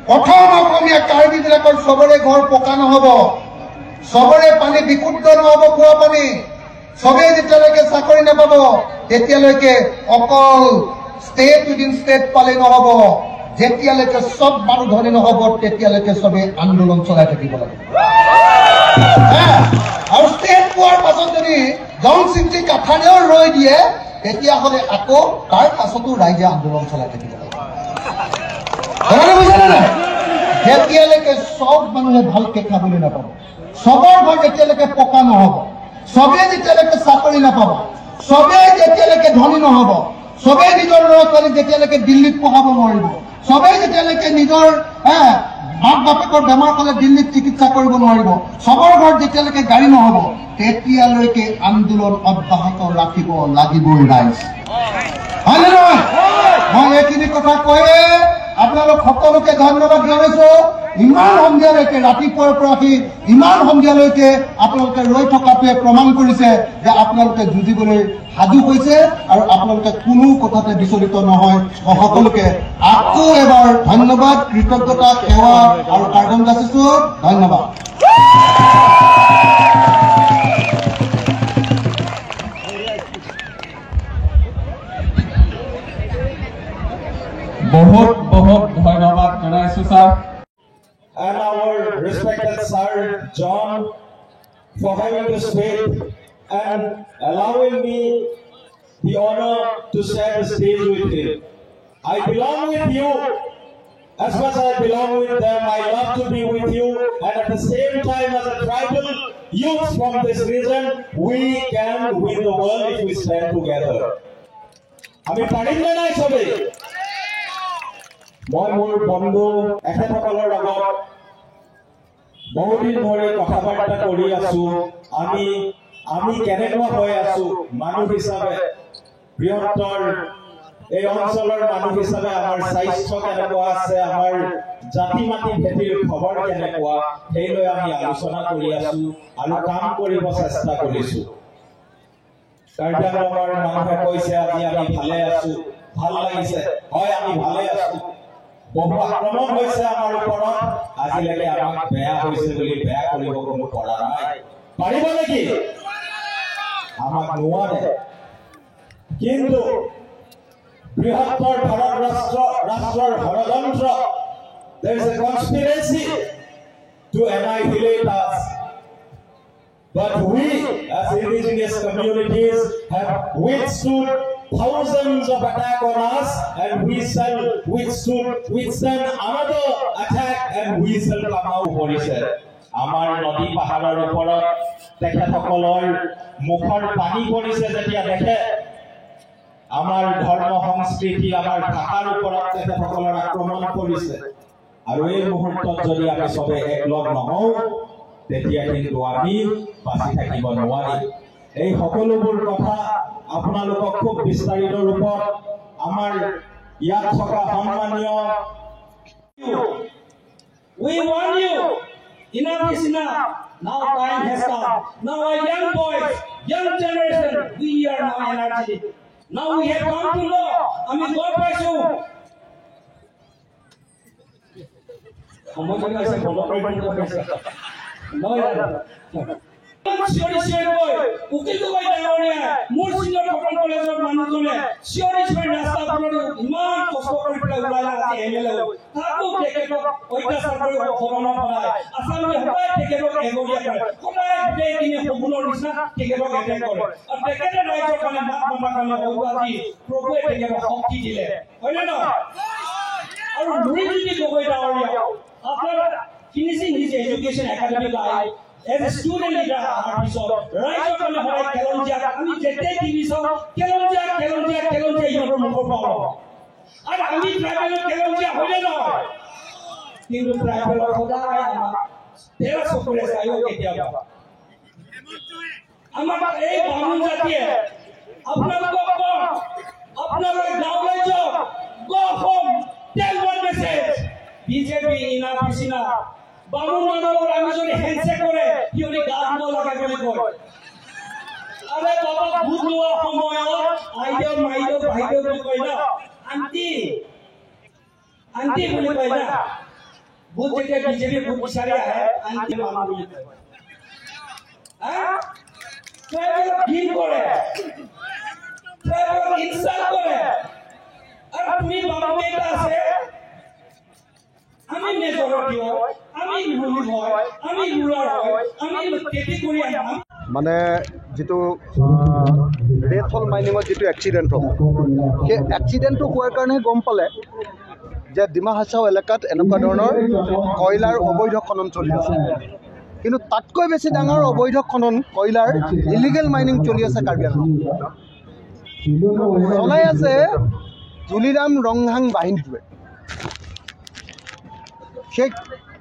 প্ৰথম অসমীয়া কাৰ্বি বিলাকৰ চবৰে ঘৰ পকা নহব, চবৰে পানী বিশুদ্ধ নহব, খোৱা পানী, চবেই যেতিয়ালৈকে চাকৰি নাপাব, তেতিয়ালৈকে অকল ষ্টেট উইদিন ষ্টেট পালে নহব, যেতিয়ালৈকে চব মানুহ ধনী নহব তেতিয়ালৈকে চবে আন্দোলন চলাই থাকিব লাগিব। আৰু ষ্টেট পোৱাৰ পাছত যদি জন চিন্তি কাঠাৰেও ৰৈ দিয়ে, তেতিয়াহ'লে আকৌ তাৰ পাছতো ৰাইজে আন্দোলন চলাই থাকিব লাগিব। বুজিছে নাই? যেতিয়ালৈকে চব মানুহে ভালকে খাবলৈ নাপাব, চবৰ ঘৰ যেতিয়ালৈকে পকা নহব, চবে যেতিয়ালৈকে চাকৰি নাপাব, চবে যেতিয়ালৈকে ধনী নহব, চবেই নিজৰ ল'ৰা ছোৱালীক যেতিয়ালৈকে দিল্লীত পঢ়াব নোৱাৰিব, চবেই যেতিয়ালৈকে নিজৰ মাক বাপেকৰ বেমাৰ হ'লে দিল্লীত চিকিৎসা কৰিব নোৱাৰিব, চবৰ ঘৰত যেতিয়ালৈকে গাড়ী নহব, তেতিয়ালৈকে আন্দোলন অব্যাহত ৰাখিব লাগিবই ৰাইজ, হয়নে নহয়? মই এইখিনি কথা কৈয়ে আপোনালোক সকলোকে ধন্যবাদ জনাইছো। ইমান সন্ধিয়ালৈকে, ৰাতিপুৱাৰ পৰা আহি ইমান সন্ধিয়ালৈকে আপোনালোকে ৰৈ থকাটোৱে প্ৰমাণ কৰিছে যে আপোনালোকে যুঁজিবলৈ সাজু হৈছে আৰু আপোনালোকে কোনো কথাতে বিচলিত নহয়। মই সকলোকে আকৌ এবাৰ ধন্যবাদ, কৃতজ্ঞতা, সেৱা আৰু কাৰ্ডন যাচিছো। ধন্যবাদ। বহুত বহুত ধন্যবাদ জনাইছো sir. And our respected Sir John for having this faith and allowing me the honor to share the stage with him. I belong with you as much as I belong with them. I love to be with you, and at the same time, as a tribal youth from this region, we can win the world if we stand together. আমি পাৰিম নে নাই চবেই? মই মোৰ বন্ধু এখেতসকলৰ লগত বহুদিন ধৰি কথা বাৰ্তা কৰি আছো। আমি আমি কেনেকুৱা হৈ আছো মানুহ হিচাপে, বৃহত্তৰ এই অঞ্চলৰ মানুহ হিচাপে আমাৰ স্বাস্থ্য কেনেকুৱা আছে, আমাৰ জাতি মাটি ভেটিৰ খবৰ কেনেকুৱা, সেই লৈ আমি আলোচনা কৰি আছো আৰু কাম কৰিব চেষ্টা কৰিছো। কাৰ্বি আংলঙৰ মানুহে কৈছে আজি আমি ভালে আছো, ভাল লাগিছে। হয়, আমি ভালে আছো। বহু আক্ৰমণ হৈছে আমাৰ ওপৰত, আজিলৈকে আমাক বেয়া হৈছে বুলি বেয়া কৰিব কোনো পৰা নাই। পাৰিব নেকি? আমাক নোৱাৰে। কিন্তু বৃহত্তৰ ভাৰত ৰাষ্ট্ৰৰ ষড়যন্ত্ৰ, there is a conspiracy to annihilate us. But we as indigenous communities have withstood thousands of attack on us, and we shall withstand another attack, and we shall come out কৰিছে। আমাৰ নদী পাহাৰৰ ওপৰত তেখেতসকলৰ মুখৰ পানী পৰিছে যেতিয়া দেখে, আমাৰ ধৰ্ম সংস্কৃতি, আমাৰ ভাষাৰ ওপৰত তেখেতসকলৰ আক্ৰমণ কৰিছে। আৰু এই মুহূৰ্তত যদি আমি চবে একলগ নহওঁ, তেতিয়া কিন্তু আমি বাচি থাকিব নোৱাৰিম। এই সকলোবোৰ কথা আপোনালোকক খুব বিস্তাৰিত ৰূপত আমাৰ ইয়াত থকা সন্মানীয় We want you. Enough is enough. Now time has come. Now our young boys, young generation, we are now energetic. Now we have come to know. আমি গম পাইছো। সময় আছে, বন্ধ কৰি দিব কৈছে। নহয় জানো? চিঞৰি চিঞৰি গৈ উকিল গগৈ ডাঙৰীয়া, মোৰ চিনিয়ৰ কটন কলেজৰ মানুহজনে চিঞৰি চিঞৰি ৰাস্তা ওপৰত ইমান কষ্ট কৰি পেলাই ওলাই আজি এম এল এ, তাকো তেখেতক অত্যাচাৰ কৰি সদনত সদায় আছামে সদায় তেখেতক এগৰীয়া কৰে, সদায় গোটেইখিনি সপোনৰ নিচিনা তেখেতক এটেক কৰে। আৰু তেখেতে ৰাইজৰ কাৰণে মাত মতাৰ কাৰণে হয়তো আজি প্ৰভুৱে তেখেতক শক্তি দিলে, হয়নে নহয়? আৰু লুৰিণজ্যোতি গগৈ ডাঙৰীয়া, আপোনাৰ finishing his education academic life as a student leader অহাৰ পিছত ৰাইজৰ কাৰণে সদায় খিলঞ্জীয়া, আমি যেতিয়াই টিভি চাওঁ খিলঞ্জীয়া খিলঞ্জীয়া খিলঞ্জীয়া ইহঁতৰ মুখৰ পৰা ওলাব। আৰু আমি ট্ৰাইবেলৰ খিলঞ্জীয়া হয়নে নহয়? কিন্তু ট্ৰাইবেলৰ সদায় আমাক তেৰা চকুৰে চায়ো কেতিয়াবা আমাক এই বামুণ জাতিয়ে। আপোনালোকক কওঁ, আপোনালোকে গাঁৱলৈ যাওক, go home, tell one message, BJP enough is enough. বামুণ মানুহৰ লগত আমি যদি হেণ্ডশ্বেক কৰে, সিহঁতি গা ধুব লাগে বুলি কয়। আৰে বাবা, ভোট লোৱাৰ সময়ত আইদেউ মাইদেউ ভাইদেউ বুলি কয় ন, আন্টি আন্টি বুলি কয় না। ভোট যেতিয়া বিজেপি ভোট বিচাৰি আহে, আন্টি মামা বুলি কয়। ট্ৰাইবেলক ঘিণ কৰে, ট্ৰাইবেলক ইনচাল্ট কৰে। আৰু তুমি বামুণ কেইটা আছে, আমি মেজৰিটি হয়, আমি ৰুলিং হয়, আমি ৰুলাৰ হয়, আমি খেতি কৰি আম। মানে যিটো ৰেড হল মাইনিঙত যিটো এক্সিডেণ্ট হ'ল, সেই এক্সিডেণ্টটো হোৱাৰ কাৰণে গম পালে যে ডিমা হাছাও এলেকাত এনেকুৱা ধৰণৰ কয়লাৰ অবৈধ খনন চলি আছে। কিন্তু তাতকৈ বেছি ডাঙৰ অবৈধ খনন, কয়লাৰ ইলিগেল মাইনিং চলি আছে কাৰ্বি আংলং, চলাই আছে তুলিৰাম ৰংহাং বাহিনীটোৱে। সেই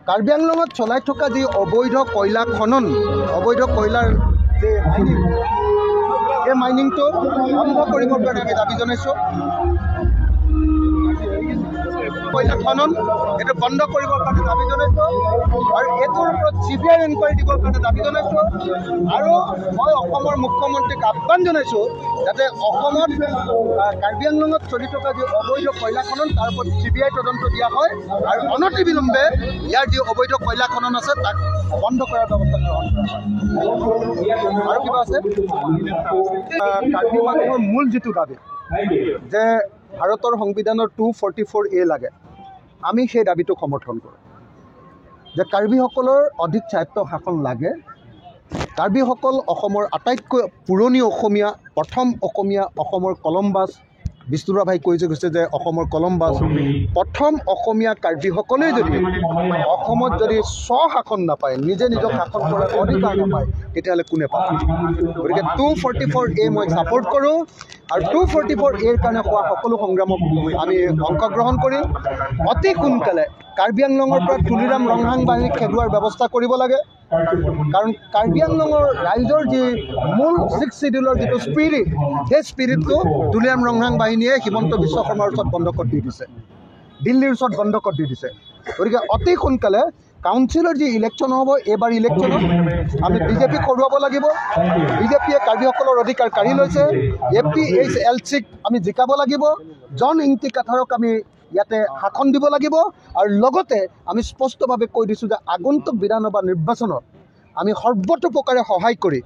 কাৰ্বি আংলঙত চলাই থকা যি অবৈধ কয়লা খনন, অবৈধ কয়লাৰ যি মাইনিং, এই মাইনিংটো বন্ধ কৰিবৰ কাৰণে আমি দাবী জনাইছোঁ। কয়লা খনন এইটো বন্ধ কৰিবৰ কাৰণে দাবী জনাইছোঁ আৰু এইটোৰ ওপৰত CBI enquiry দিবৰ কাৰণে দাবী জনাইছোঁ। আৰু মই অসমৰ মুখ্যমন্ত্ৰীক আহ্বান জনাইছোঁ যাতে অসমত কাৰ্বি আংলঙত চলি থকা যি অবৈধ কয়লা খনন, তাৰ ওপৰত CBI তদন্ত দিয়া হয় আৰু অনতিবিলম্বে ইয়াৰ যি অবৈধ কয়লা খনন আছে তাক বন্ধ কৰাৰ ব্যৱস্থা গ্ৰহণ কৰা হয়। আৰু কিবা আছে? কাৰ্বি মানুহৰ মূল যিটো দাবী যে ভাৰতৰ সংবিধানৰ 244A লাগে, আমি সেই দাবীটোক সমৰ্থন কৰোঁ যে কাৰ্বিসকলৰ অধিক স্বায়ত্ত শাসন লাগে। কাৰ্বিসকল অসমৰ আটাইতকৈ পুৰণি অসমীয়া, প্ৰথম অসমীয়া, অসমৰ কলম্বাছ, বিষ্ণুৰা ভাই কৈ গৈছে যে অসমৰ কলম্বাছ, প্ৰথম অসমীয়া কাৰ্বিসকলেই যদি অসমত যদি স্বশাসন নাপায়, নিজে নিজক শাসন কৰাৰ অধিকাৰ নাপায়, তেতিয়াহ'লে কোনে পাব? গতিকে 244A মই ছাপোৰ্ট কৰোঁ। আৰু 244 এৰ কাৰণে হোৱা সকলো সংগ্ৰামক আমি অংশগ্ৰহণ কৰিম। অতি সোনকালে কাৰ্বি আংলঙৰ পৰা তুলিৰাম ৰংহাং বাহিনীক খেদোৱাৰ ব্যৱস্থা কৰিব লাগে, কাৰণ কাৰ্বি আংলঙৰ ৰাইজৰ যি মূল ছিক্স চিডিউলৰ যিটো স্পিৰিট, সেই স্পিৰিটটো তুলিৰাম ৰংহাং বাহিনীয়ে হিমন্ত বিশ্ব শৰ্মাৰ ওচৰত বন্ধকত দি দিছে, দিল্লীৰ ওচৰত বন্ধকত দি দিছে। গতিকে অতি সোনকালে কাউন্সিলৰ যি ইলেকশ্যন হ'ব, এইবাৰ ইলেকশ্যনত আমি বিজেপিক হৰুৱাব লাগিব। বিজেপিয়ে কাৰ্বিসকলৰ অধিকাৰ কাঢ়ি লৈছে। এপিএইচএলচিক আমি জিকাব লাগিব। জন ইংতি কাথাৰক আমি ইয়াতে শাসন দিব লাগিব। আৰু লগতে আমি স্পষ্টভাৱে কৈ দিছোঁ যে আগন্তুক বিধানসভা নিৰ্বাচনত আমি সৰ্বতোপ্ৰকাৰে সহায় কৰি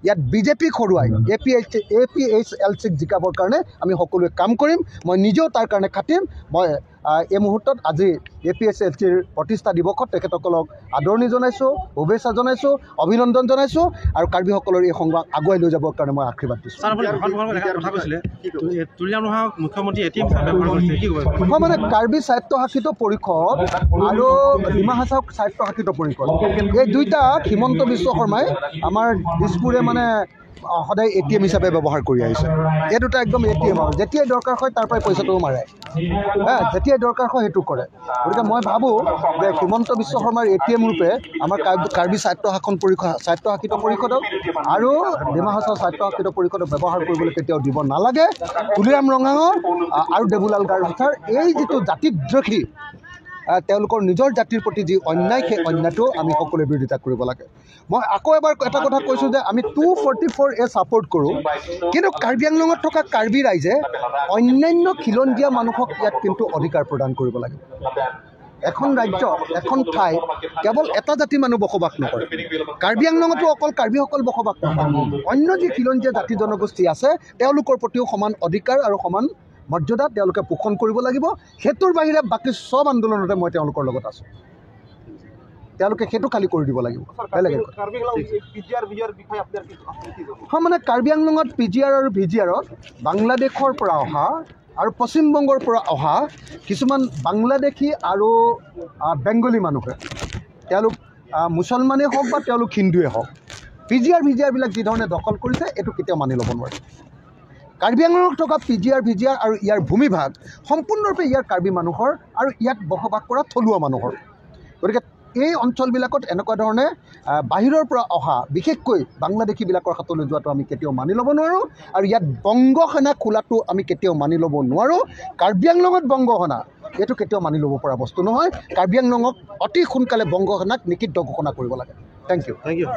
ইয়াত বিজেপিক হৰুৱাই এপিএইচএলচিক জিকাবৰ কাৰণে আমি সকলোৱে কাম কৰিম। মই নিজেও তাৰ কাৰণে খাটিম। মই এই মুহূৰ্তত আজি এপিএইচএলচিৰ প্ৰতিষ্ঠা দিৱসত তেখেতসকলক আদৰণি জনাইছোঁ, শুভেচ্ছা জনাইছোঁ, অভিনন্দন জনাইছোঁ আৰু কাৰ্বিসকলৰ এই সংগ্ৰাম আগুৱাই লৈ যাবৰ কাৰণে মই আশীৰ্বাদ দিছোঁ। মই মানে কাৰ্বি স্বায়ত্তশাসিত পৰিষদ আৰু ডিমা হাছাও স্বায়ত্তশাসিত পৰিষদ, এই দুইটাক হিমন্ত বিশ্ব শৰ্মাই আমাৰ দিছপুৰে মানে সদায় এটিএম হিচাপে ব্যৱহাৰ কৰি আহিছে। এই দুটা একদম এটিএম, আৰু যেতিয়াই দৰকাৰ হয় তাৰ পৰাই পইচাটো মাৰে, হা, যেতিয়াই দৰকাৰ হয় সেইটো কৰে। গতিকে মই ভাবোঁ যে হিমন্ত বিশ্ব শৰ্মাৰ এটিএম ৰূপে আমাৰ কাৰ্বি স্বায়ত্তশাসন পৰিষদ, স্বায়ত্তশাসিত পৰিষদক আৰু ডিমা হাছাও স্বায়ত্তশাসিত পৰিষদক ব্যৱহাৰ কৰিবলৈ কেতিয়াও দিব নালাগে। তুলিৰাম ৰঙাঙৰ আৰু দেবুলাল গাৰ্লোচাৰ এই যিটো জাতিদ্ৰোহী, তেওঁলোকৰ নিজৰ জাতিৰ প্ৰতি যি অন্যায়, সেই অন্যায়টো আমি সকলোৱে বিৰোধিতা কৰিব লাগে। মই আকৌ এবাৰ এটা কথা কৈছোঁ যে আমি 244 এ ছাপৰ্ট কৰোঁ, কিন্তু কাৰ্বি আংলঙত থকা কাৰ্বি ৰাইজে অন্যান্য খিলঞ্জীয়া মানুহক ইয়াত কিন্তু অধিকাৰ প্ৰদান কৰিব লাগে। এখন ৰাজ্য, এখন ঠাই কেৱল এটা জাতিৰ মানুহ বসবাস নকৰে। কাৰ্বি আংলঙতো অকল কাৰ্বিসকল বসবাস নকৰে, অন্য যি খিলঞ্জীয়া জাতি জনগোষ্ঠী আছে তেওঁলোকৰ প্ৰতিও সমান অধিকাৰ আৰু সমান মৰ্যাদা তেওঁলোকে পোষণ কৰিব লাগিব। সেইটোৰ বাহিৰে বাকী চব আন্দোলনতে মই তেওঁলোকৰ লগত আছোঁ। তেওঁলোকে সেইটো খালী কৰি দিব লাগিব, বেলেগ একো। হয়, মানে কাৰ্বি আংলঙত পিজিআৰ আৰু ভিজিআৰত বাংলাদেশৰ পৰা অহা আৰু পশ্চিমবংগৰ পৰা অহা কিছুমান বাংলাদেশী আৰু বেংগলী মানুহে, তেওঁলোক মুছলমানেই হওক বা তেওঁলোক হিন্দুৱে হওক, পিজিআৰ ভিজিআৰবিলাক যিধৰণে দখল কৰিছে এইটো কেতিয়াও মানি ল'ব নোৱাৰে। কাৰ্বি আংলঙত থকা পিজিআৰ ভিজিআৰ আৰু ইয়াৰ ভূমিভাগ সম্পূৰ্ণৰূপে ইয়াৰ কাৰ্বি মানুহৰ আৰু ইয়াত বসবাস কৰা থলুৱা মানুহৰ। গতিকে এই অঞ্চলবিলাকত এনেকুৱা ধৰণে বাহিৰৰ পৰা অহা বিশেষকৈ বাংলাদেশীবিলাকৰ হাতলৈ যোৱাটো আমি কেতিয়াও মানি ল'ব নোৱাৰোঁ। আৰু ইয়াত বংগসেনা খোলাটো আমি কেতিয়াও মানি ল'ব নোৱাৰোঁ। কাৰ্বি আংলঙত বংগসেনা এইটো কেতিয়াও মানি ল'ব পৰা বস্তু নহয়। কাৰ্বি আংলঙক অতি সোনকালে বংগসেনাক নিষিদ্ধ ঘোষণা কৰিব লাগে। Thank you. Thank you.